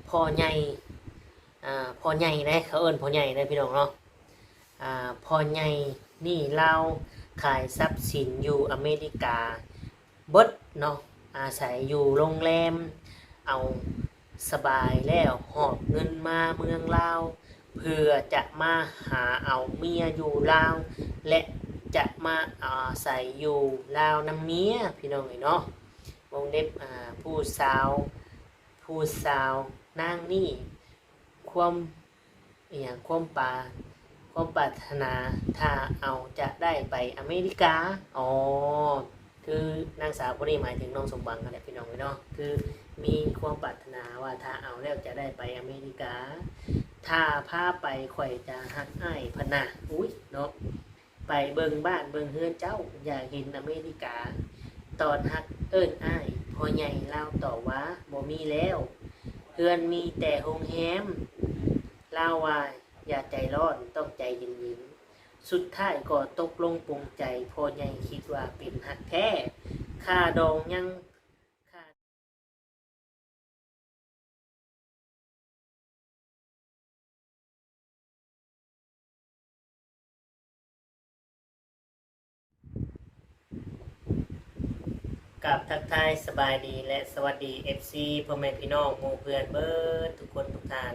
ພໍ່ໃຫຍ່ ອ່າ ພໍ່ໃຫຍ່ເດ້ ເຂົາເອີ້ນພໍ່ໃຫຍ່ເດ້ພີ່ນ້ອງເນາະ. ອ່າ ພໍ່ໃຫຍ່ນີ້ລາວຂາຍຊັບສິນຢູ່ອາເມລິກາເບິດເນາະ, ອາໄສຢູ່ໂຮງແຮມເອົາສະບາຍແລ້ວ ຫອບເງິນມາເມືອງລາວ ເພື່ອຈະມາຫາເອົາເມຍຢູ່ລາວ ແລະ ຈະມາອາໄສຢູ່ລາວນຳເມຍ ພີ່ນ້ອງເອີຍເນາະ. ວົງເລັບ ອ່າ ຜູ້ສາວ ຜູ້ສາວນາງນີ້ ຄວາມ ອີຫຍັງ ຄວາມປາ ຄວາມປາດຖະໜາ ຖ້າເອົາຈະໄດ້ໄປອາເມລິກາ. ອໍ ຄືນາງສາວຜູ້ນີ້ໝາຍເຖິງນ້ອງສົມຫວັງຫັ້ນແຫຼະ ພີ່ນ້ອງເອີຍເນາະ, ຄືມີຄວາມປາດຖະໜາວ່າຖ້າເອົາແລ້ວຈະໄດ້ໄປອາເມລິກາ, ຖ້າພາໄປຂ້ອຍຈະຮັກອ້າຍ ເພິ່ນນະ. ອຸ້ຍເນາະ. ໄປເບິ່ງບ້ານເບິ່ງເຮືອນເຈົ້າ, ຢາກເຫັນອາເມລິກາ. ຕອນຮັກເອີ້ນອ້າຍ, ພໍ່ໃຫຍ່ລາວຕອບວ່າ ບໍ່ມີແລ້ວ, ເຮືອນມີແຕ່ໂຮງແຮມ. ລາວວ່າ ຢ່າໃຈຮ້ອນ, ຕ້ອງໃຈເຢັນໆ. ສຸດທ້າຍກໍຕົກລົງປົງໃຈ, ພໍ່ໃຫຍ່ຄິດວ່າເປັນຮັກແທ້. ຄ່າດອງຍັງ ກາບທັກທາຍສະບາຍດີ ແລະ ສະຫວັດດີ ເອັຟຊີ ພໍ່ແມ່ພີ່ນ້ອງໝູ່ເພື່ອນເບິດທຸກຄົນທຸກທ່ານ,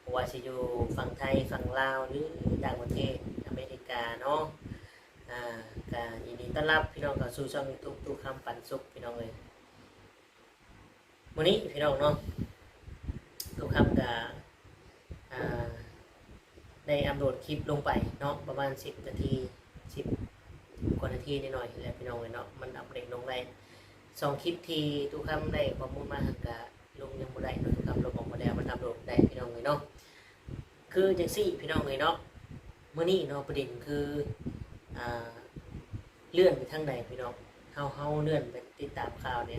ບໍ່ວ່າຊິຢູ່ຝັ່ງໄທ, ຝັ່ງລາວ ຫຼື ຕ່າງປະເທດ ອາເມລິກາເນາະ. ອ່າ ກະຍິນດີຕ້ອນຮັບພີ່ນ້ອງເຂົ້າສູ່ຊ່ອງຢູທູບຕູ້ຄຳປັນສຸກ ພີ່ນ້ອງເອີຍ. ມື້ນີ້ພີ່ນ້ອງເນາະ ຕູ້ຄຳກະ ອ່າ ໄດ້ອັບໂຫຼດຄລິບລົງໄປເນາະ ປະມານສິບນາທີ ສິບກວ່ານາທີໜ້ອຍໆແຫຼະ ພີ່ນ້ອງເອີຍເນາະ. ມັນອັບເດດລົງໄດ້ສອງຄລິບ ທີ່ຕູ້ຄຳໄດ້ຂໍ້ມູນມາຫັ້ນກະລົງຍັງບໍ່ໄດ້ເນາະ, ຕູ້ຄຳລົບອອກມາແລ້ວ ມັນອັບໂຫຼດໄດ້ ພີ່ນ້ອງເອີຍເນາະ. ຄືຈັ່ງຊີ້ພີ່ນ້ອງເອີຍເນາະ, ມື້ນີ້ເນາະ ປະເດັນຄື ອ່າ ເລື່ອນໄປທາງໃດພີ່ນ້ອງ, ເຮົາ ເຮົາເລື່ອນໄປຕິດຕາມຂ່າວນີ້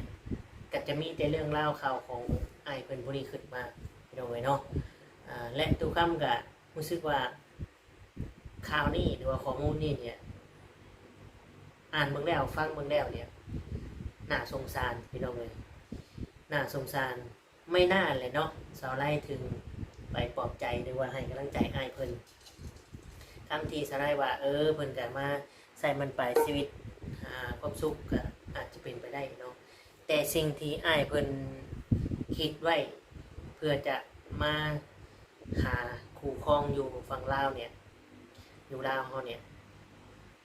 ກໍຈະມີແຕ່ເລື່ອງລາວຂ່າວຂອງອ້າຍເພິ່ນຜູ້ນີ້ຂຶ້ນມາ ພີ່ນ້ອງເອີຍເນາະ. ອ່າ ແລະ ຕູ້ຄຳກໍຮູ້ສຶກວ່າຂ່າວນີ້ ຫຼືວ່າຂໍ້ມູນນີ້ເນຍ ອ່ານເບິ່ງແລ້ວ ຟັງເບິ່ງແລ້ວເນຍ ໜ້າສົງສານ ພີ່ນ້ອງເອີຍ ໜ້າສົງສານ. ໄມ່ໜ້າແຫຼະເນາະ ສາວໄລເຖິງໄປປອບໃຈ ຫຼືວ່າໃຫ້ກຳລັງໃຈອ້າຍເພິ່ນ. ທັງທີ່ສາວໄລວ່າ ເອີ ເພິ່ນກະມາໃຊ້ບັ້ນປາຍຊີວິດ ຫາຄວາມສຸກ ກະອາດຈະເປັນໄປໄດ້ເນາະ, ແຕ່ສິ່ງທີ່ອ້າຍເພິ່ນຄິດໄວ້ ເພື່ອຈະມາຫາຄູ່ຄອງຢູ່ຝັ່ງລາວເນຍ ຢູ່ລາວເຮົາເນຍ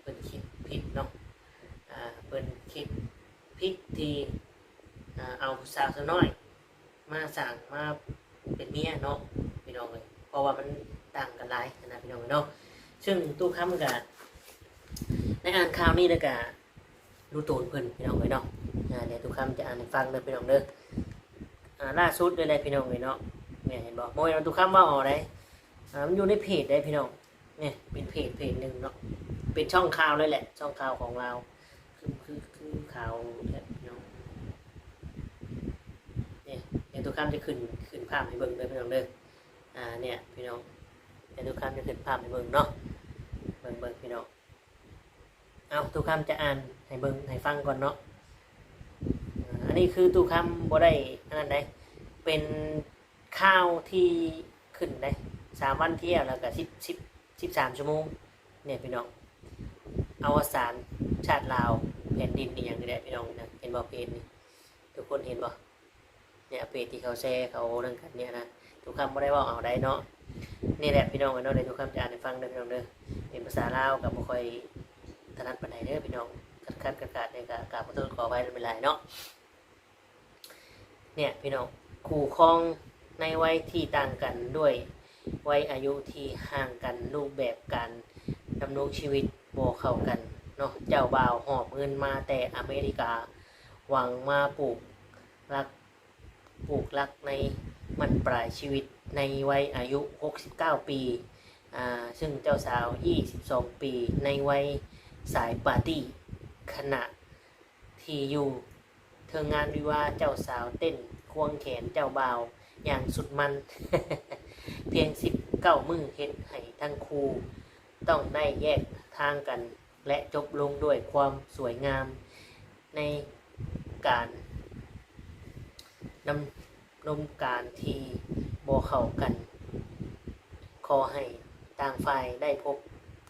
ເພິ່ນຄິດຜິດເນາະ. ອ່າ ເພິ່ນຄິດຜິດທີ່ ອ່າ ເອົາຜູ້ສາວສາວນ້ອຍ ມາສ້າງ ມາເປັນເມຍເນາະ ພີ່ນ້ອງເອີຍ, ເພາະວ່າມັນຕ່າງກັນຫຼາຍຫັ້ນນະ ພີ່ນ້ອງເອີຍເນາະ. ເຊິ່ງຕູ້ຄຳກະໄດ້ອ່ານຂ່າວນີ້ແລ້ວກະຮູ້ໂຕນເພິ່ນ ພີ່ນ້ອງເອີຍເນາະ. ອ່າ ດຽວຕູ້ຄຳຈະອ່ານໃຫ້ຟັງເດີ ພີ່ນ້ອງເດີ. ອ່າ ລ່າສຸດເລີຍແຫຼະ ພີ່ນ້ອງເອີຍເນາະ, ແມ່ນເຫັນບໍ່? ບໍ່ແມ່ນວ່າຕູ້ຄຳເວົ້າເອົາໃດ໋ ອ່າ ມັນຢູ່ໃນເພຈໃດ໋ ພີ່ນ້ອງ. ນີ້ເປັນເພຈເພຈໜຶ່ງເນາະ, ເປັນຊ່ອງຂ່າວເລີຍແຫຼະ ຊ່ອງຂ່າວຂອງລາວ. ຄື ຄື ຄືຂາວແທ້ພີ່ນ້ອງ. ນີ້ ດຽວຕູ້ຄຳຈະຂຶ້ນ ຂຶ້ນພາບໃຫ້ເບິ່ງເດີພີ່ນ້ອງເດີ. ອ່າ ເນຍພີ່ນ້ອງ ດຽວຕູ້ຄຳຈະຂຶ້ນພາບໃຫ້ເບິ່ງເນາະ. ເບິ່ງ ເບິ່ງພີ່ນ້ອງ. ເອົາ ຕູ້ຄຳຈະອ່ານໃຫ້ເບິ່ງໃຫ້ຟັງກ່ອນເນາະ. ອ່າ ອັນນີ້ຄືຕູ້ຄຳບໍ່ໄດ້ອັນນັ້ນໃດ໋ ເປັນ ຂ່າວທີ່ຂຶ້ນເດ້ ສາມວັນທີ່ແລ້ວ ແລ້ວກະສິບ ສິບ ສິບສາມຊົ່ວໂມງເນຍພີ່ນ້ອງ. ອະວະສານຊາດລາວ ແຜ່ນດິນອີ່ຫຍັງນີ້ແຫຼະພີ່ນ້ອງນະ. ເຫັນບໍ່ເພຈນີ້? ທຸກຄົນເຫັນບໍ່? ເນຍ ເພຈທີ່ເຂົາແຊເຂົານັ້ນກັນເນຍນະ, ຕູ້ຄຳບໍ່ໄດ້ເວົ້າເອົາໃດເນາະ. ນີ້ແຫຼະພີ່ນ້ອງເອີຍເນາະ, ດຽວຕູ້ຄຳຈະອ່ານໃຫ້ຟັງເດີພີ່ນ້ອງເດີ. ເປັນພາສາລາວກໍບໍ່ຄ່ອຍຖະໜັດປານໃດເດີພີ່ນ້ອງ, ຂັດໆກະກາດແດ່ ກໍ ກໍຂໍໂທດຂໍອະໄພນຳຫຼາຍເນາະ. ເນຍພີ່ນ້ອງ, ຄູ່ຄອງໃນໄວທີ່ຕ່າງກັນ ດ້ວຍໄວອາຍຸທີ່ຫ່າງກັນ, ຮູບແບບການດຳລົງຊີວິດບໍ່ເຂົ້າກັນເນາະ. ເຈົ້າບ່າວຫອບເງິນມາແຕ່ອາເມລິກາ ຫວັງມາປູກຫຼັກ ປູກຫຼັກໃນບັ້ນປາຍຊີວິດໃນໄວອາຍຸຫົກສິບເກົ້າປີ, ອາ, ຊຶ່ງເຈົ້າສາວຊາວສອງປີ ໃນໄວສາຍປາຕີ້, ຂະນະ ທີ່ຢູ່ເທິງງານວິວາ, ເຈົ້າສາວເຕັ້ນຄວງແຂນເຈົ້າບ່າວຢ່າງສຸດມັນ. ພຽງສິບເກົ້າມື້ເຮັດໃຫ້ທັງຄູ່ຕ້ອງໄດ້ແຍກທາງກັນ ແລະ ຈົບລົງດ້ວຍຄວາມສວຍງາມໃນການນຳ ລົມການທີ່ບໍ່ເຂົ້າກັນ. ຂໍໃຫ້ຕ່າງຝ່າຍໄດ້ພົບ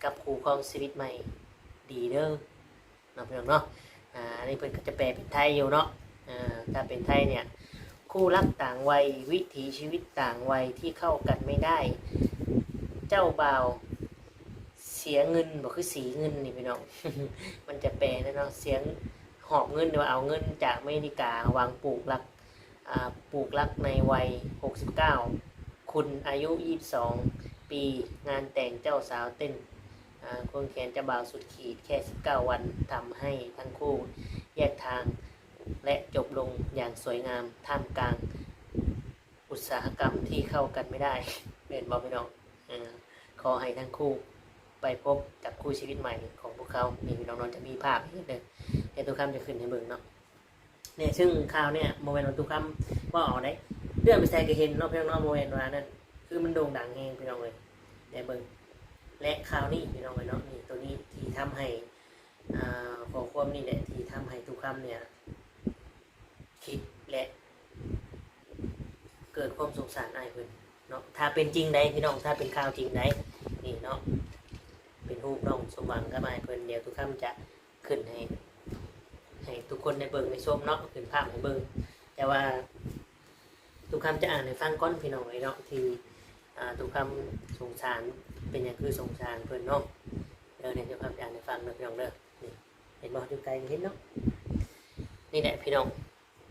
ກັບຄູ່ຄອງຊີວິດໃໝ່ດີເດີ. ເນາະ ພີ່ນ້ອງເນາະ. ອາ ອັນນີ້ເພິ່ນກໍຈະແປເປັນໄທຢູ່ເນາະ. ອາ ຖ້າເປັນໄທເນ່ຍ ຄູ່ລັກຕ່າງໄວ ວິຖີຊີວິດຕ່າງໄວທີ່ເຂົ້າກັນໄມ່ໄດ້. ເຈົ້າບ່າວເສຍເງິນ ບໍ່ ຄືສີເງິນນີ້ພີ່ນ້ອງ ມັນຈະແປແລ້ວເນາະ. ເສຍຫອບເງິນ ຫຼືວ່າເອົາເງິນຈາກອາເມລິກາ ຫວັງປູກລັກ ອາ ປູກລັກໃນໄວຫົກສິບເກົ້າ ຄຸນອາຍຸຊາວສອງປີ ງານແຕ່ງເຈົ້າສາວເຕັ້ນ ອາ ຄວງແຂນເຈົ້າບ່າວສຸດຂີດແຄ່ສິບເກົ້າວັນ ທຳໃຫ້ທັງຄູ່ແຍກທາງ ແລະ ຈົບລົງຢ່າງສວຍງາມ ທ່າມກາງອຸດສາຫະກຳທີ່ເຂົ້າກັນໄມ່ໄດ້. ແມ່ນບໍ່ພີ່ນ້ອງ? ເອີ ຂໍໃຫ້ທັງຄູ່ໄປພົບກັບຄູ່ຊີວິດໃໝ່ຂອງພວກເຂົາ. ນີ້ພີ່ນ້ອງເນາະ ຈະມີພາບໃຫ້ເຫັນເດີ ດຽວຕຸຄຳຈະຂຶ້ນໃຫ້ເບິ່ງເນາະ. ເນ່ຍ ຊຶ່ງຂ່າວເນ່ຍບໍ່ແມ່ນວ່າຕຸຄຳເວົ້າເອົາເດ້ ເລື່ອນໄປໃສກໍເຫັນເນາະ ພີ່ນ້ອງເນາະ. ບໍ່ແມ່ນວ່ານັ້ນ ຄືມັນໂດ່ງດັງແຮງພີ່ນ້ອງເອີຍ ໄດ້ເບິ່ງ. ແລະ ຂ່າວນີ້ພີ່ນ້ອງເອີຍເນາະ ນີ້ ໂຕນີ້ທີ່ທຳໃຫ້ ອ່າ ຂໍ້ຄວາມນີ້ແຫຼະທີ່ທຳໃຫ້ຕຸຄຳເນ່ຍຄິດ ແລະ ເກີດຄວາມສົງສານອ້າຍເພິ່ນເນາະ. ຖ້າເປັນຈິງໃດພີ່ນ້ອງ ຖ້າເປັນຂ່າວຈິງໃດນີ້ເນາະ ເປັນຮູບນ້ອງສົມຫວັງກັບອ້າຍເພິ່ນ ດຽວຕຸຄຳຈະ ຂຶ້ນໃຫ້ ໃຫ້ທຸກຄົນໄດ້ເບິ່ງໄດ້ຊົມເນາະ ຂຶ້ນພາບໃຫ້ເບິ່ງ. ແຕ່ວ່າຕຸຄຳຈະອ່ານໃຫ້ຟັງກ່ອນພີ່ນ້ອງເອີຍເນາະ ທີ່ ອ່າ ຕຸຄຳສົງສານ ເປັນຫຍັງຄືສົງສານເພິ່ນເນາະ. ເດີ ເດີ ຕຸຄຳຈະອ່ານໃຫ້ຟັງເດີພີ່ນ້ອງເດີ. ນີ້ ເຫັນບໍ່? ຢູ່ໄກເຫັນເນາະ. ນີ້ແຫຼະພີ່ນ້ອງ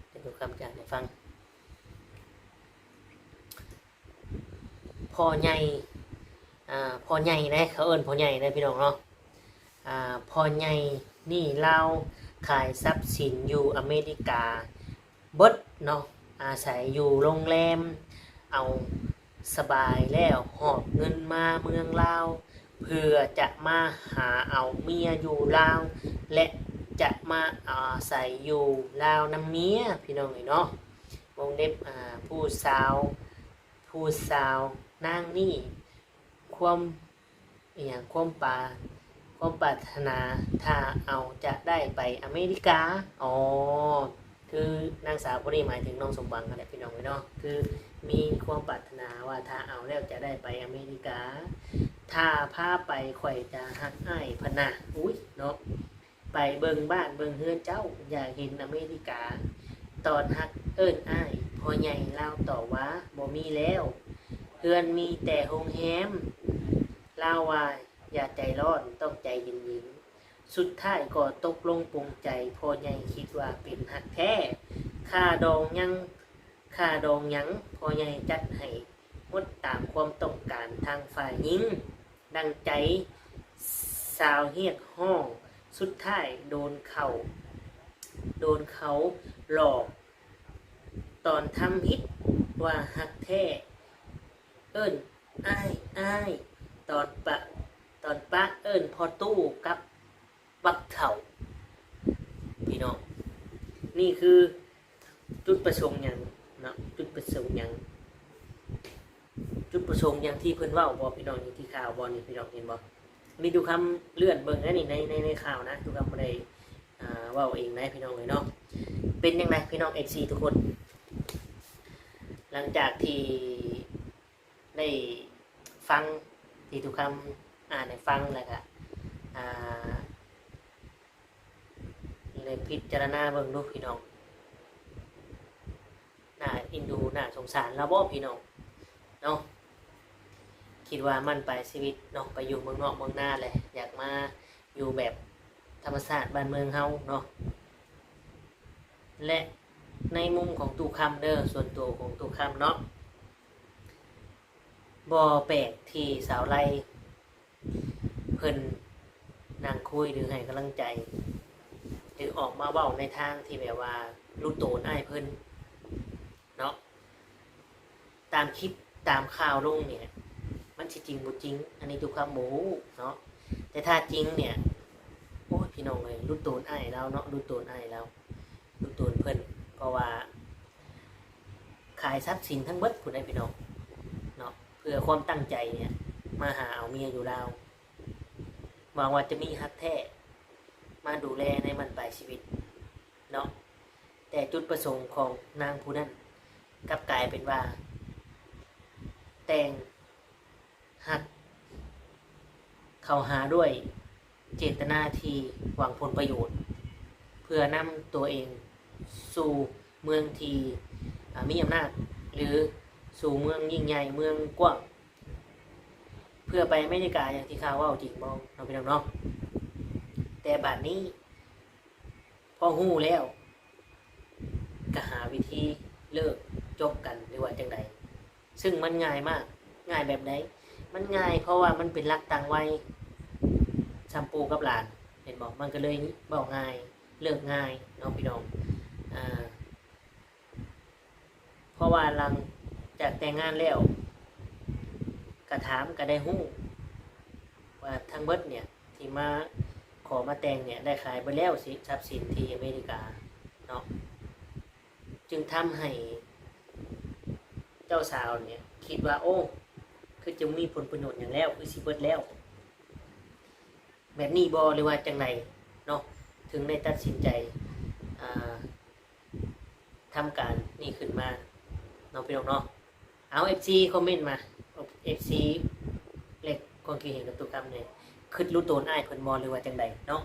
ເດີ ຕຸຄຳຈະອ່ານໃຫ້ຟັງ. ພໍ່ໃຫຍ່ ອ່າ ພໍ່ໃຫຍ່ເດ້ ເຂົາເອີ້ນພໍ່ໃຫຍ່ເດ້ພີ່ນ້ອງເນາະ. ອ່າ ພໍ່ໃຫຍ່ນີ້ລາວຂາຍຊັບສິນຢູ່ອາເມລິກາເບິດເນາະ ອາໄສຢູ່ໂຮງແຮມເອົາສະບາຍ ແລ້ວຫອບເງິນມາເມືອງລາວ ເພື່ອຈະມາຫາເອົາເມຍຢູ່ລາວ ແລະ ຈະມາອາໄສຢູ່ລາວນຳເມຍ ພີ່ນ້ອງເອີຍເນາະ. ວົງເລັບ ອ່າ ຜູ້ສາວ ຜູ້ສາວນາງນີ້ ຄວາມ ອີຫຍັງ ຄວາມປາ ຄວາມປາດຖະໜາ ຖ້າເອົາຈະໄດ້ໄປອາເມລິກາ. ອໍ ຄືນາງສາວຜູ້ນີ້ໝາຍເຖິງນ້ອງສົມຫວັງຫັ້ນແຫຼະພີ່ນ້ອງເອີຍເນາະ ຄືມີຄວາມປາດຖະໜາວ່າຖ້າເອົາແລ້ວຈະໄດ້ໄປອາເມລິກາ ຖ້າພາໄປຂ້ອຍຈະຮັກອ້າຍ ພັນນາ. ອຸ້ຍເນາະ ໄປເບິ່ງບ້ານເບິ່ງເຮືອນເຈົ້າ ຢາກເຫັນອາເມລິກາ ຕອນຮັກເອີ້ນອ້າຍ ພໍ່ໃຫຍ່ລາວຕອບວ່າ ບໍ່ມີແລ້ວ ເຮືອນມີແຕ່ໂຮງແຮມ ລາວວ່າ ຢ່າໃຈຮ້ອນ ຕ້ອງໃຈເຢັນໆ ສຸດທ້າຍກໍຕົກລົງປົງໃຈ ພໍ່ໃຫຍ່ຄິດວ່າເປັນຮັກແທ້ ຄ່າດອງຍັງ ຄ່າດອງຫຍັງ ພໍ່ໃຫຍ່ຈັດໃຫ້ໝົດຕາມຄວາມຕ້ອງການທາງຝ່າຍຍິງ ດັ່ງໃຈສາວຮຽກຮ້ອງ ສຸດທ້າຍໂດນເຂົາ ໂດນເຂົາຫຼອກ ຕອນທຳອິດວ່າຮັກແທ້ ເອີ້ນອ້າຍ ອ້າຍ ຕອນປະ ຕອນປະເອີ້ນພໍ່ຕູ້ກັບບັກເຖົ້າ ພີ່ນ້ອງ. ນີ້ຄືຈຸດປະສົງຫຍັງເນາະ ຈຸດປະສົງຫຍັງ ຈຸດປະສົງຫຍັງທີ່ເພິ່ນເວົ້າບໍ່ ພີ່ນ້ອງ ຢູ່ທີ່ຂ່າວບໍ່ນີ້ ພີ່ນ້ອງເຫັນບໍ່? ມີຕຸຄຳເລື່ອນເບິ່ງໄດ້ນີ້ ໃນ ໃນ ໃນຂ່າວນະ ຕຸຄຳບໍ່ໄດ້ ອ່າ ເວົ້າເອງນະ ພີ່ນ້ອງເອີຍເນາະ. ເປັນຈັ່ງໃດພີ່ນ້ອງ ເອັຟຊີ ທຸກຄົນ ຫຼັງຈາກທີ່ໄດ້ຟັງ ທີ່ຕຸຄຳອ່ານໃຫ້ຟັງ ແລ້ວກະ ອ່າ ແລະ ພິຈາລະນາເບິ່ງດູພີ່ນ້ອງ ໜ້າເອັນດູ ໜ້າສົງສານລາວບໍ່ພີ່ນ້ອງເນາະ? ຄິດວ່າໝັ້ນປາຍຊີວິດເນາະ ໄປຢູ່ເມືອງນອກເມືອງນາແຫຼະ ຢາກມາຢູ່ແບບທຳມະຊາດບ້ານເມືອງເຮົາເນາະ. ແລະ ໃນມຸມຂອງຕູ້ຄຳເດີ ສ່ວນຕົວຂອງຕູ້ຄຳເນາະ ບໍ່ແປກທີ່ສາວໄລ ເພິ່ນນັ່ງຄຸຍ ຫຼື ໃຫ້ກຳລັງໃຈ ຫຼື ອອກມາເວົ້າໃນທາງທີ່ແບບວ່າລຸໂຕນອ້າຍເພິ່ນເນາະ. ຕາມຄລິບຕາມຂ່າວລົງນີ້ ມັນຊິຈິງບໍ່ຈິງ ອັນນີ້ຕຸຄຳບໍ່ຮູ້ເນາະ. ແຕ່ຖ້າຈິງນີ້ ໂອ້ຍ ພີ່ນ້ອງເອີຍ ລຸໂຕນອ້າຍລາວເນາະ ລຸໂຕນອ້າຍລາວ ລຸໂຕນເພິ່ນ ເພາະວ່າ ຂາຍຊັບສິນທັງເບິດພຸ້ນເດ້ພີ່ນ້ອງເນາະ ເພື່ອຄວາມຕັ້ງໃຈນີ້ ມາຫາເອົາເມຍຢູ່ລາວ ຫວັງວ່າຈະມີຮັກແທ້ມາດູແລໃນບັ້ນປາຍຊີວິດເນາະ. ແຕ່ຈຸດປະສົງຂອງນາງຜູ້ນັ້ນ ກັບກາຍເປັນວ່າແຕ່ງຮັກເຂົ້າຫາດ້ວຍເຈດຕະນາທີ່ຫວັງຜົນປະໂຫຍດ ເພື່ອນຳຕົວເອງສູ່ເມືອງທີ່ ອາ ມີອຳນາດ ຫຼື ສູ່ເມືອງຍິ່ງໃຫຍ່ ເມືອງກວ້າງ ເພື່ອໄປອາເມລິກາ ຢ່າງທີ່ຂ່າວເວົ້າຈິງບໍ່ເນາະ ພີ່ນ້ອງເນາະ? ແຕ່ບາດນີ້ ພໍຮູ້ແລ້ວ ກໍຫາວິທີເລີກຈົບກັນ ຫຼືວ່າຈັ່ງໃດ ຊຶ່ງມັນງ່າຍມາກ. ງ່າຍແບບໃດ? ມັນງ່າຍເພາະວ່າມັນເປັນຫຼັກຕ່າງໄວ ສ່ຳປູ່ກັບຫຼານ ເຫັນບໍ່? ມັນກໍເລີຍເວົ້າງ່າຍ ເລີກງ່າຍເນາະ ພີ່ນ້ອງ. ອາ ເພາະວ່າຫຼັງຈາກແຕ່ງງານແລ້ວ ກະຖາມ ກະໄດ້ຮູ້ວ່າທັງເບິດເນີ້ຍ ທີ່ມາຂໍມາແຕ່ງເນີ້ຍ ໄດ້ຂາຍເບິດແລ້ວ ສິ ຊັບສິນທີ່ອາເມລິກາເນາະ, ຈຶ່ງທຳໃຫ້ເຈົ້າສາວເນີ້ຍຄິດວ່າ ໂອ້ ຄືຈະມີຜົນປະໂຫຍດຫຍັງແລ້ວ ຄືຊິເບິດແລ້ວ ແບບນີ້ບໍ່ ຫຼືວ່າຈັ່ງໃດເນາະ ເຖິງໄດ້ຕັດສິນໃຈ ອ່າ ທຳການນີ້ຂຶ້ນມາເນາະ ພີ່ນ້ອງເນາະ. ເອົາ ເອັຟຊີ ຄອມເມັນມາ ເອັຟຊີ ແລະ ຄວາມຄິດເຫັນກັບຕຸຄຳແດ່ ຄິດຮູ້ໂຕນອ້າຍເພິ່ນບໍ່ ຫຼືວ່າຈັ່ງໃດເນາະ?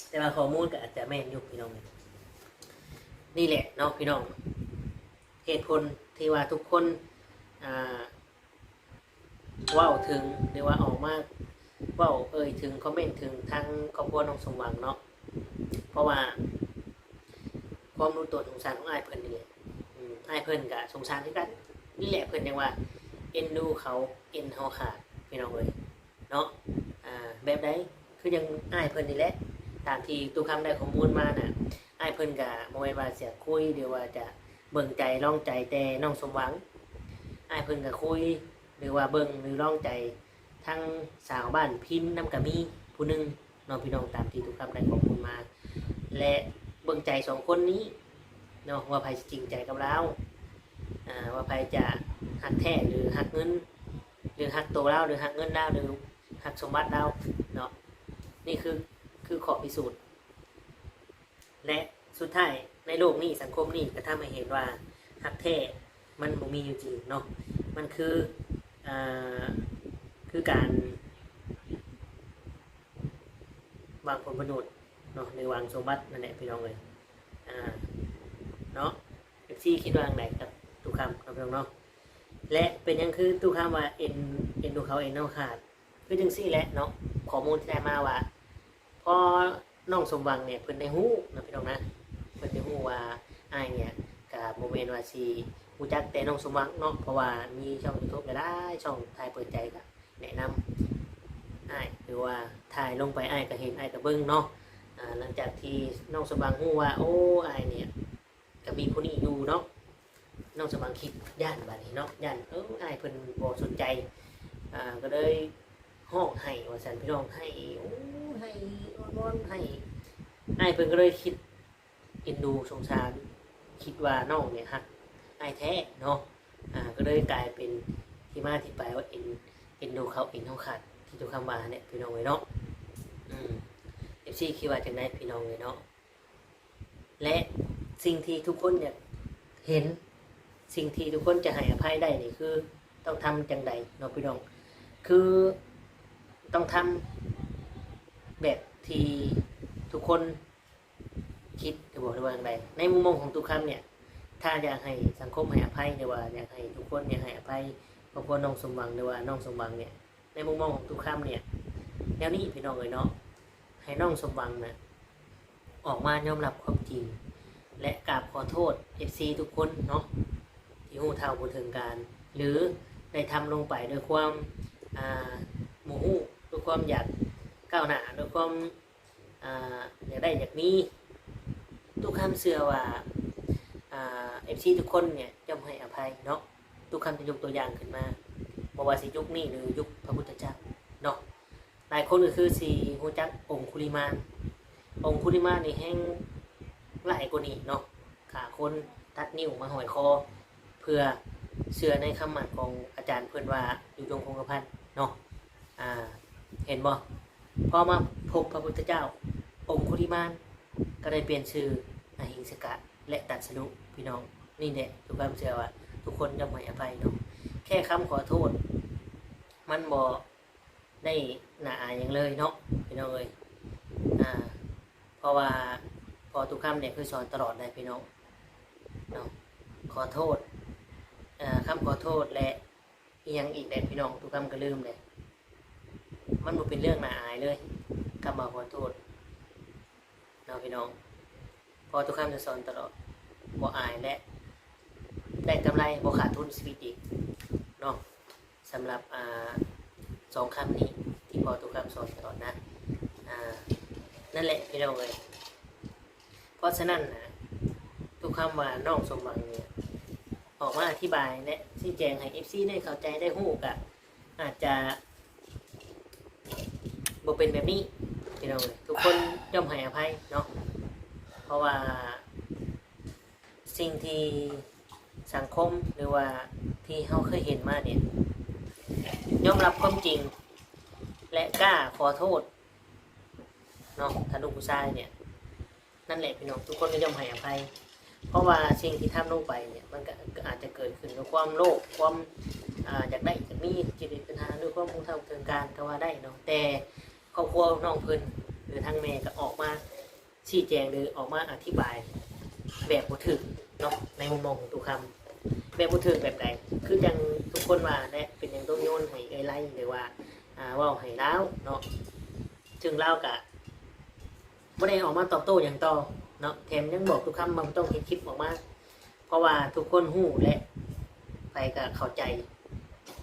ແຕ່ວ່າຂໍ້ມູນກໍອາດຈະແມ່ນຢູ່ ພີ່ນ້ອງ. ນີ້ແຫຼະເນາະ ພີ່ນ້ອງ ເຫດຜົນທີ່ວ່າທຸກຄົນ ອ່າ ເວົ້າເຖິງ ຫຼືວ່າອອກມາເວົ້າເອີ່ຍເຖິງ ຄອມເມັນເຖິງທາງຄອບຄົວນ້ອງສົມຫວັງເນາະ ເພາະວ່າຄວາມຮູ້ຕົນສົງສານຂອງອ້າຍເພິ່ນນີ້ແຫຼະ. ອືມ ອ້າຍເພິ່ນກໍສົງສານຄືກັນນີ້ແຫຼະ ເພິ່ນຍັງວ່າເອັນດູເຂົາເອັນເຮົາຂາດ ພີ່ນ້ອງເອີຍເນາະ. ອ່າ ແບບໃດ? ຄືຈັ່ງອ້າຍເພິ່ນນີ້ແຫຼະ ຕາມທີ່ຕຸຄຳໄດ້ຂໍ້ມູນມານະ ອ້າຍເພິ່ນກໍບໍ່ແມ່ນວ່າຈະຄຸຍ ຫຼືວ່າຈະເບິ່ງໃຈລອງໃຈແຕ່ນ້ອງສົມຫວັງ, ອ້າຍເພິ່ນກໍຄຸຍ ຫຼືວ່າເບິ່ງ ຫຼືລອງໃຈທັງສາວບ້ານພິນນຳກໍມີຜູ້ໜຶ່ງເນາະ ພີ່ນ້ອງ ຕາມທີ່ຕຸຄຳໄດ້ຂໍ້ມູນມາ ແລະ ເບິ່ງໃຈສອງຄົນນີ້ເນາະ ວ່າໃຜຊິຈິງໃຈກັບລາວ ອ່າ ວ່າໃຜຈະຮັກແທ້ ຫຼືຮັກເງິນ ຫຼືຮັກໂຕລາວ ຫຼືຮັກເງິນລາວ ຫຼືຮັກສົມບັດລາວເນາະ. ນີ້ຄື ຄືຂໍ້ພິສູດ ແລະ ສຸດທ້າຍໃນໂລກນີ້ ສັງຄົມນີ້ກໍທຳໃຫ້ເຫັນວ່າຮັກແທ້ມັນບໍ່ມີຢູ່ຈິງເນາະ, ມັນຄື ອ່າ ຄືການຫວັງຜົນປະໂຫຍດເນາະ ຫຼືຫວັງສົມບັດນັ້ນແຫຼະ ພີ່ນ້ອງເອີຍ ອ່າ ເນາະ. ເອັຟຊີ ຄິດວ່າຈັ່ງໃດກັບຕຸຄຳເນາະ ພີ່ນ້ອງເນາະ? ແລະ ເປັນຫຍັງຄືຕຸຄຳວ່າເອັນ ເອັນດູເຂົາເອັນເຮົາຂາດ? ຄືຈັ່ງຊີ້ແຫຼະເນາະ ຂໍ້ມູນທີ່ໄດ້ມາວ່າ ພໍນ້ອງສົມຫວັງເນີ້ຍ ເພິ່ນໄດ້ຮູ້ນະ ພີ່ນ້ອງນະ, ເພິ່ນໄດ້ຮູ້ວ່າອ້າຍເນີ້ຍ ກະບໍ່ແມ່ນວ່າຊິຮູ້ຈັກແຕ່ນ້ອງສົມຫວັງເນາະ ເພາະວ່າມີຊ່ອງຢູທູບຫຼາຍໆຊ່ອງ ຖ່າຍເປີດໃຈ ກະແນະນຳອ້າຍ ຫຼືວ່າຖ່າຍລົງໄປ ອ້າຍກະເຫັນ ອ້າຍກະເບິ່ງເນາະ. ອາ ຫຼັງຈາກທີ່ນ້ອງສົມຫວັງຮູ້ວ່າ ໂອ້ ອ້າຍເນີ້ຍ ກໍມີຜູ້ນີ້ຢູ່ເນາະ, ນ້ອງສະຫວັງຄິດຢ້ານບາດນີ້ເນາະ, ຢ້ານ ເອີ ອ້າຍເພິ່ນບໍ່ສົນໃຈ ອ່າ ກໍເລີຍຮ້ອງໄຫ້ວ່າຊັ້ນ ພີ່ນ້ອງ, ໄຫ້ ໂອ້ ໄຫ້ອ້ອນວອນ ໄຫ້ ອ້າຍເພິ່ນກໍເລີຍຄິດເອັນດູສົງສານ ຄິດວ່ານ້ອງນີ້ຮັກອ້າຍແທ້ເນາະ, ອ່າ ກໍເລີຍກາຍເປັນທີ່ມາທີ່ໄປວ່າເອັນ ເອັນດູເຂົາເອັນເຮົາຂາດ ທີ່ຕຸຄຳວ່າແຫຼະ ພີ່ນ້ອງເອີຍເນາະ. ອືມ ເອັຟຊີ ຄິດວ່າຈັ່ງໃດ ພີ່ນ້ອງເອີຍເນາະ? ແລະ ສິ່ງທີ່ທຸກຄົນຢາກເຫັນ ສິ່ງທີ່ທຸກຄົນຈະໃຫ້ອະໄພໄດ້ນີ້ ຄືຕ້ອງທຳຈັ່ງໃດເນາະ ພີ່ນ້ອງ? ຄືຕ້ອງທຳແບບທີ່ທຸກຄົນຄິດຫຼືບໍ່ ຫຼືວ່າຈັ່ງໃດ? ໃນມຸມມອງຂອງຕຸຄຳເນີ້ຍ ຖ້າຢາກໃຫ້ສັງຄົມໃຫ້ອະໄພ ຫຼືວ່າຢາກໃຫ້ທຸກຄົນເນີ້ຍໃຫ້ອະໄພຄອບຄົວນ້ອງສົມຫວັງ ຫຼືວ່ານ້ອງສົມຫວັງເນີ້ຍ ໃນມຸມມອງຂອງຕຸຄຳເນີ້ຍ ແນວນີ້ ພີ່ນ້ອງເອີຍເນາະ, ໃຫ້ນ້ອງສົມຫວັງນະ ອອກມາຍອມຮັບຄວາມຈິງ ແລະ ກາບຂໍໂທດເອັຟຊີທຸກຄົນເນາະ ທີ່ຮູ້ເທົ່າບໍ່ເຖິງການ ຫຼື ໄດ້ທຳລົງໄປດ້ວຍຄວາມ ອ່າ ໂມໂຫ ດ້ວຍຄວາມຢາກກ້າວໜ້າ ດ້ວຍຄວາມ ອ່າ ຢາກໄດ້ຢາກມີ. ຕຸຄຳເຊື່ອວ່າ ອ່າ ເອັຟຊີທຸກຄົນເນີ້ຍ ຍ່ອມໃຫ້ອະໄພເນາະ. ຕຸຄຳຈະຍົກຕົວຢ່າງຂຶ້ນມາ ບໍ່ວ່າຊິຍຸກນີ້ ຫຼື ຍຸກພະພຸດທະເຈົ້າເນາະ. ຫຼາຍຄົນກໍຄືຊິຮູ້ຈັກອົງຄຸລິມານ, ອົງຄຸລິມານນີ້ແຮ່ງຫຼາຍກວ່ານີ້ເນາະ, ຂ້າຄົນ ຕັດນິ້ວມາຫ້ອຍຄໍ ເພື່ອເຊື່ອໃນຄຳໝັ້ນຂອງອາຈານເພິ່ນວ່າຢູ່ດົງຄົງກະພັນເນາະ. ອ່າ ເຫັນບໍ່? ພໍມາພົບພະພຸດທະເຈົ້າ ອົງຄຸລິມານກໍໄດ້ປ່ຽນຊື່ ອະຫິງສະກະ ແລະ ຕັດສະລຸ ພີ່ນ້ອງ. ນີ້ແຫຼະ ທຸກຄວາມເຊື່ອວ່າທຸກຄົນຍ່ອມໃຫ້ອະໄພເນາະ. ແຄ່ຄຳຂໍໂທດ ມັນບໍ່ໄດ້ໜ້າອາຍຫຍັງເລີຍເນາະ ພີ່ນ້ອງເອີຍ. ອ່າ ເພາະວ່າພໍ່ຕຸຄຳນີ້ເຄີຍສອນຕະຫຼອດໄດ໋ ພີ່ນ້ອງເນາະ. ຂໍໂທດ ເອີ ຄຳຂໍໂທດ ແລະ ອີ່ຫຍັງອີກແຫຼະ ພີ່ນ້ອງ ຕຸຄຳກໍລືມແຫຼະ. ມັນບໍ່ເປັນເລື່ອງໜ້າອາຍເລີຍ ຄຳວ່າຂໍໂທດເນາະ ພີ່ນ້ອງ. ພໍ່ຕຸຄຳຈະສອນຕະຫຼອດ ບໍ່ອາຍ ແລະ ໄດ້ກຳໄລ ບໍ່ຂາດທຶນຊີວິດອີກເນາະ. ສຳລັບ ອ່າ ສອງຄຳນີ້ທີ່ພໍ່ຕຸຄຳສອນຕະຫຼອດນະ ອ່າ ນັ້ນແຫຼະ ພີ່ນ້ອງເອີຍ. ເພາະສະນັ້ນນະ ຕຸຄຳວ່ານ້ອງສົມຫວັງນີ້ອອກມາອະທິບາຍ ແລະ ຊີ້ແຈງໃຫ້ເອັຟຊີໄດ້ເຂົ້າໃຈໄດ້ຮູ້ ກະອາດຈະບໍ່ເປັນແບບນີ້ ພີ່ນ້ອງເອີຍ. ທຸກຄົນຍ່ອມໃຫ້ອະໄພເນາະ ເພາະວ່າສິ່ງທີ່ສັງຄົມ ຫຼືວ່າທີ່ເຮົາເຄີຍເຫັນມານີ້ ຍອມຮັບຄວາມຈິງ ແລະ ກ້າຂໍໂທດເນາະ. ຖ້າລູກຜູ້ຊາຍນີ້ ນັ້ນແຫຼະ ພີ່ນ້ອງ ທຸກຄົນກໍຍ່ອມໃຫ້ອະໄພ ເພາະວ່າສິ່ງທີ່ທຳລົງໄປນີ້ ມັນກໍ ກໍອາດຈະເກີດຂຶ້ນດ້ວຍຄວາມໂລບ ຄວາມ ອ່າ ຢາກໄດ້ຢາກມີ ຈິດເດຊະຕາ ດ້ວຍຄວາມຮູ້ເທົ່າເຖິງການກໍວ່າໄດ້ເນາະ. ແຕ່ຄອບຄົວນ້ອງເພິ່ນ ຫຼື ທາງແມ່ກໍອອກມາຊີ້ແຈງ ຫຼື ອອກມາອະທິບາຍແບບບໍ່ຖືກເນາະ ໃນມຸມມອງຂອງຕຸຄຳ. ແບບບໍ່ຖືກແບບໃດ? ຄືຈັ່ງທຸກຄົນວ່າແຫຼະ ເປັນຫຍັງຕ້ອງໂຍນໃຫ້ເອື້ອຍໄລ ຫຼືວ່າ ອ່າ ເວົ້າໃຫ້ລາວເນາະ. ເຊິ່ງລາວກະ ບໍ່ໄດ້ອອກມາຕອບໂຕ້ຫຍັງຕໍ່ເນາະ ແຖມຍັງບອກຕຸຄຳວ່າບໍ່ຕ້ອງເຮັດຄລິບອອກມາ ເພາະວ່າທຸກຄົນຮູ້ ແລະ ໃຜກໍເຂົ້າໃຈ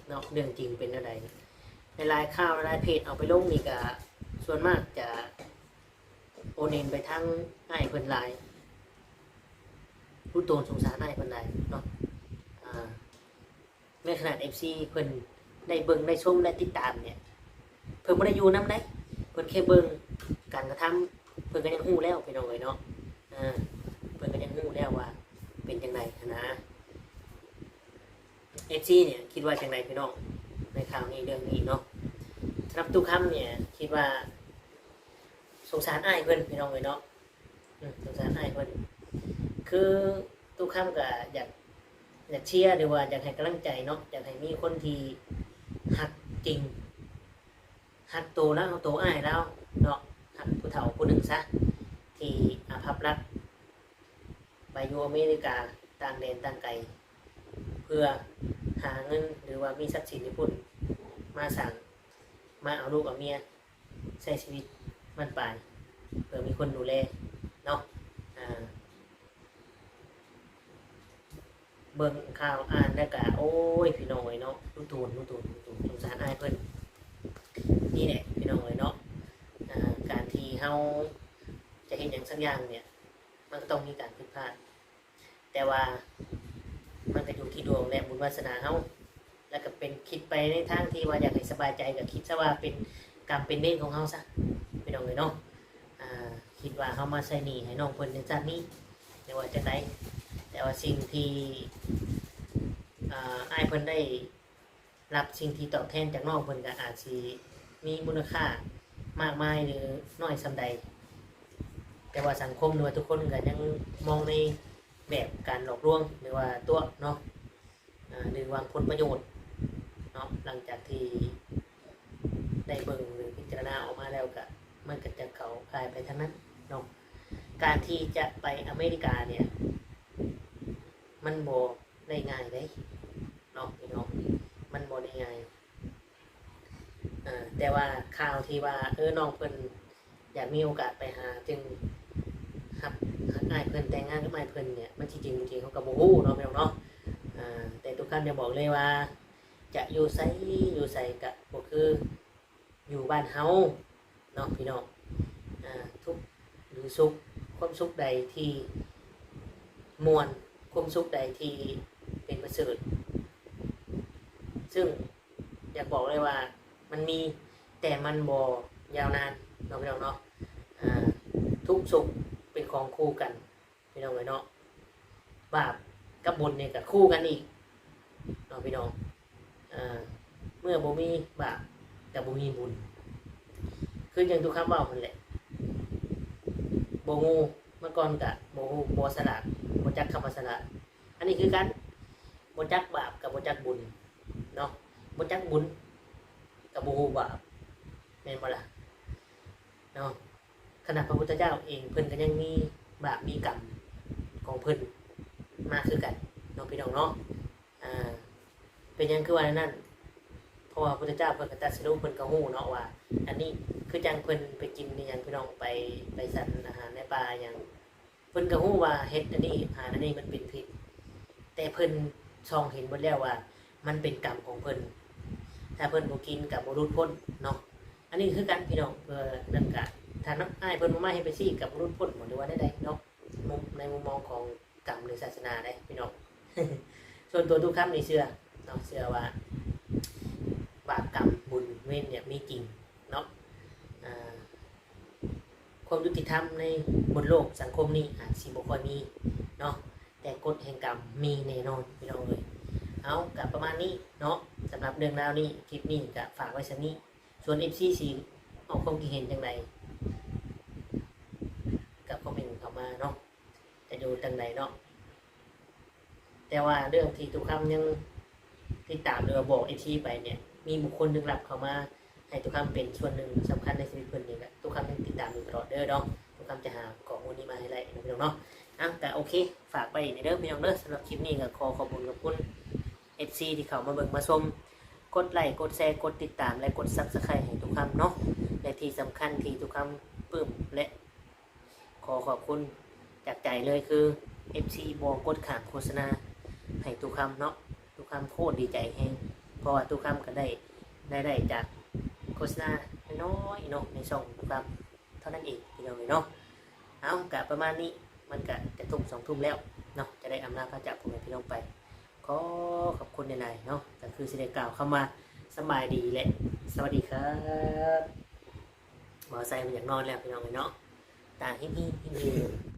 ເນາະ ເລື່ອງຈິງເປັນແນວໃດ. ຫຼາຍໆຂ່າວ ຫຼາຍໆເພຈເອົາໄປລົງນີ້ກະ ສ່ວນມາກຈະໂອເນນໄປທາງອ້າຍເພິ່ນຫຼາຍ ຮູ້ໂຕສົງສານອ້າຍເພິ່ນຫຼາຍເນາະ. ອ່າ ໃນຂະນະເອັຟຊີເພິ່ນໄດ້ເບິ່ງໄດ້ຊົມໄດ້ຕິດຕາມນີ້ ເພິ່ນບໍ່ໄດ້ຢູ່ນຳໃດ ເພິ່ນແຄ່ເບິ່ງການກະທຳ ເພິ່ນກໍຍັງຮູ້ແລ້ວ ພີ່ນ້ອງເອີຍເນາະ. ເອີ ເພິ່ນກໍຍັງຮູ້ແລ້ວວ່າເປັນຈັ່ງໃດຫັ້ນນະ. ເອັຟຊີນີ້ຄິດວ່າຈັ່ງໃດ ພີ່ນ້ອງ ໃນຂ່າວນີ້ ເລື່ອງນີ້ເນາະ? ສຳລັບຕຸຄຳນີ້ຄິດວ່າສົງສານອ້າຍເພິ່ນ ພີ່ນ້ອງເອີຍເນາະ. ອືມ ສົງສານອ້າຍເພິ່ນ ຄືຕຸຄຳກໍຢາກ ຢາກເຊຍ ຫຼືວ່າຢາກໃຫ້ກຳລັງໃຈເນາະ ຢາກໃຫ້ມີຄົນທີ່ຮັກຈິງ ຮັກໂຕລາວ ໂຕອ້າຍລາວເນາະ ຮັກຜູ້ເຖົ້າຜູ້ໜຶ່ງຊະ ທີ່ອາພັບລັກໄປຢູ່ອາເມລິກາ ຕ່າງແດນຕ່າງໄກ ເພື່ອຫາເງິນ ຫຼືວ່າມີຊັບສິນຢູ່ພຸ້ນ ມາສ້າງ ມາເອົາລູກເອົາເມຍ ໃຊ້ຊີວິດບັ້ນປາຍ ເພື່ອມີຄົນດູແລເນາະ. ອ່າ ເບິ່ງຂ່າວອ່ານແລ້ວກະ ໂອ້ຍ ພີ່ນ້ອງເອີຍເນາະ ຮູ້ໂຕນ ຮູ້ໂຕນ ຮູ້ໂຕນ ສົງສານອ້າຍເພິ່ນ. ນີ້ແຫຼະ ພີ່ນ້ອງເອີຍເນາະ ອ່າ ການທີ່ເຮົາຈະເຮັດຫຍັງສັກຢ່າງນີ້ ມັນກໍຕ້ອງມີການຜິດພາດ ແຕ່ວ່າມັນກໍຢູ່ທີ່ດວງ ແລະ ບຸນວາສະໜາເຮົາ ແລ້ວກໍເປັນ ຄິດໄປໃນທາງທີ່ວ່າຢາກໃຫ້ສະບາຍໃຈ ກໍຄິດຊະວ່າເປັນກຳເປັນເວນຂອງເຮົາຊະ ພີ່ນ້ອງເອີຍເນາະ. ອ່າ ຄິດວ່າເຮົາມາໃຊ້ໜີ້ໃຫ້ນ້ອງເພິ່ນໃນຊາດນີ້ ຫຼືວ່າຈັ່ງໃດ ແຕ່ວ່າສິ່ງທີ່ ອ່າ ອ້າຍເພິ່ນໄດ້ ຮັບສິ່ງທີ່ຕອບແທນຈາກນ້ອງເພິ່ນກໍອາດຊິມີມູນຄ່າມາກມາຍ ຫຼື ນ້ອຍສ່ຳໃດ ແຕ່ວ່າສັງຄົມ ຫຼືວ່າທຸກຄົນກໍຍັງມອງໃນແບບການຫຼອກລວງ ຫຼືວ່າຕົວະເນາະ ອາ ຫຼືຫວັງຜົນປະໂຫຍດເນາະ. ຫຼັງຈາກທີ່ໄດ້ເບິ່ງ ຫຼື ພິຈາລະນາອອກມາແລ້ວ ກໍມັນກໍຈະເຂົ້າຂ່າຍໄປທາງນັ້ນເນາະ. ການທີ່ຈະໄປອາເມລິການີ້ ມັນບໍ່ໄດ້ງ່າຍເດ້ ເນາະ ພີ່ນ້ອງ ມັນບໍ່ໄດ້ງ່າຍ. ເອີ ແຕ່ວ່າຂ່າວທີ່ວ່າ ເອີ ນ້ອງເພິ່ນຢາກມີໂອກາດໄປຫາ ຈຶ່ງຮັບ ຮັກອ້າຍເພິ່ນ ແຕ່ງງານກັບອ້າຍເພິ່ນນີ້ ມັນຊິຈິງບໍ່ຈິງ ເຮົາກໍບໍ່ຮູ້ເນາະ ພີ່ນ້ອງເນາະ. ເອີ ແຕ່ຕຸຄຳຢາກບອກເລີຍວ່າ ຈະຢູ່ໃສ ຢູ່ໃສກໍບໍ່ຄື ຢູ່ບ້ານເຮົາເນາະ ພີ່ນ້ອງ. ອ່າ ທຸກ ຫຼື ສຸກ ຄວາມສຸກໃດທີ່ມ່ວນ ຄວາມສຸກໃດທີ່ເປັນປະເສີດ ຊຶ່ງຢາກບອກເລີຍວ່າມັນມີ ແຕ່ມັນບໍ່ຍາວນານເນາະ ພີ່ນ້ອງເນາະ. ອ່າ ທຸກສຸກເປັນຂອງຄູ່ກັນ ພີ່ນ້ອງເອີຍເນາະ. ບາບກັບບຸນນີ້ກໍຄູ່ກັນອີກເນາະ ພີ່ນ້ອງ. ເອີ ເມື່ອບໍ່ມີບາບກໍບໍ່ມີບຸນ ຄືຈັ່ງຕຸຄຳເວົ້າຫັ້ນແຫຼະ ບໍ່ງູ ເມື່ອກ່ອນກະບໍ່ຮູ້ ບໍ່ສະຫຼາດ ບໍ່ຈັກຄຳວ່າສະຫຼາດ. ອັນນີ້ຄືກັນ ບໍ່ຈັກບາບກະບໍ່ຈັກບຸນເນາະ ບໍ່ຈັກບຸນກະບໍ່ຮູ້ບາບ ແມ່ນບໍ່ລະເນາະ? ຂະໜາດພະພຸດທະເຈົ້າເອງ ເພິ່ນກະຍັງມີບາບມີກຳຂອງເພິ່ນມາຄືກັນເນາະ ພີ່ນ້ອງເນາະ. ອ່າ ເປັນຫຍັງຄືວ່າແນວນັ້ນ? ເພາະວ່າພະພຸດທະເຈົ້າເພິ່ນກະຕັດສະຮູ້ ເພິ່ນກະຮູ້ເນາະວ່າ ອັນນີ້ຄືຈັ່ງເພິ່ນໄປກິນອີ່ຫຍັງ ພີ່ນ້ອງ ໄປ ໄປສັນອາຫານໃນປ່າຫຍັງ ເພິ່ນກະຮູ້ວ່າເຫັດອັນນີ້ ອາຫານອັນນີ້ມັນເປັນພິດ ແຕ່ເພິ່ນສ່ອງເຫັນໝົດແລ້ວວ່າມັນເປັນກຳຂອງເພິ່ນ ຖ້າເພິ່ນບໍ່ກິນກະບໍ່ຫຼຸດພົ້ນເນາະ. ອັນນີ້ຄືກັນ ພີ່ນ້ອງ ເພື່ອນັ້ນກະ ຖ້ານ້ຳອ້າຍເພິ່ນບໍ່ມາເຮັດແບບຊີ້ກະບໍ່ຫຼຸດພົ້ນບໍ ຫຼືວ່າແນວໃດເນາະ? ມຸມ ໃນມຸມມອງຂອງກຳ ຫຼື ສາສະໜາເດ້ ພີ່ນ້ອງ. ສ່ວນຕົວຕຸຄຳນີ້ເຊື່ອເນາະ ເຊື່ອວ່າບາບກຳບຸນເວນເນຍມີຈິງເນາະ. ອ່າ ຄວາມຍຸຕິທຳໃນບົນໂລກສັງຄົມນີ້ອາດຊິບໍ່ຄ່ອຍມີເນາະ ແຕ່ກົດແຫ່ງກຳມີແນ່ນອນ ພີ່ນ້ອງເອີຍ. ເອົາ ກະປະມານນີ້ເນາະ ສຳລັບເລື່ອງລາວນີ້ ຄລິບນີ້ກະຝາກໄວ້ສ່ຳນີ້. ສ່ວນເອັຟຊີຊິອອກຄວາມຄິດເຫັນຈັ່ງໃດ ກະຄອມເມັນເຂົ້າມາເນາະ ຈະຢູ່ທາງໃດເນາະ. ແຕ່ວ່າເລື່ອງທີ່ຕຸຄຳຍັງຕິດຕາມ ຫຼືວ່າບອກເອັຟຊີໄປເນຍ ມີບຸກຄົນລຶກລັບເຂົ້າມາໃຫ້ຕຸຄຳເປັນສ່ວນໜຶ່ງສຳຄັນໃນຊີວິດເພິ່ນນີ້ແຫຼະ. ຕຸຄຳຍັງຕິດຕາມຢູ່ຕະຫຼອດເດີເນາະ ຕຸຄຳຈະຫາຂໍ້ມູນນີ້ມາໃຫ້ໄດ້ເນາະ ພີ່ນ້ອງເນາະ. ເອົາ ກະໂອເຄ ຝາກໄວ້ນີ້ເດີ ພີ່ນ້ອງເດີ. ສຳລັບຄລິບນີ້ກະຂໍຂອບຄຸນຂອບຄຸນເອັຟຊີທີ່ເຂົ້າມາເບິ່ງມາຊົມ ກົດໄລ ກົດແຊ ກົດຕິດຕາມ ແລະ ກົດ Subscribe ໃຫ້ຕຸຄຳເນາະ ແລະ ທີ່ສຳຄັນທີ່ຕຸຄຳປຶ້ມ ແລະ ຂໍຂອບຄຸນຈາກໃຈເລີຍ ຄື ເອັຟຊີບໍ່ກົດຂ້າມໂຄສະນາໃຫ້ຕຸຄຳເນາະ. ຕຸຄຳໂຄດດີໃຈແຮງ ເພາະວ່າຕຸຄຳກະໄດ້ລາຍໄດ້ຈາກໂຄສະນານ້ອຍໆເນາະ ໃນຊ່ອງຕຸຄຳເທົ່ານັ້ນເອງ ພີ່ນ້ອງເອີຍເນາະ. ເອົາ ກະປະມານນີ້ ມັນກະຈະທຸ່ມສອງທຸ່ມແລ້ວເນາະ ຈະໄດ້ອຳລາພາຈາກພໍ່ແມ່ພີ່ນ້ອງໄປ. ຂໍຂອບຄຸນຫຼາຍໆເນາະ ກະຄືຊິໄດ້ກ່າວຄຳວ່າສະບາຍດີ ແລະ ສະຫວັດດີຄັບ. ບ່າວໄຊມັນຢາກນອນແລ້ວ ພີ່ນ້ອງເອີຍເນາະ ຕາຮິບໆ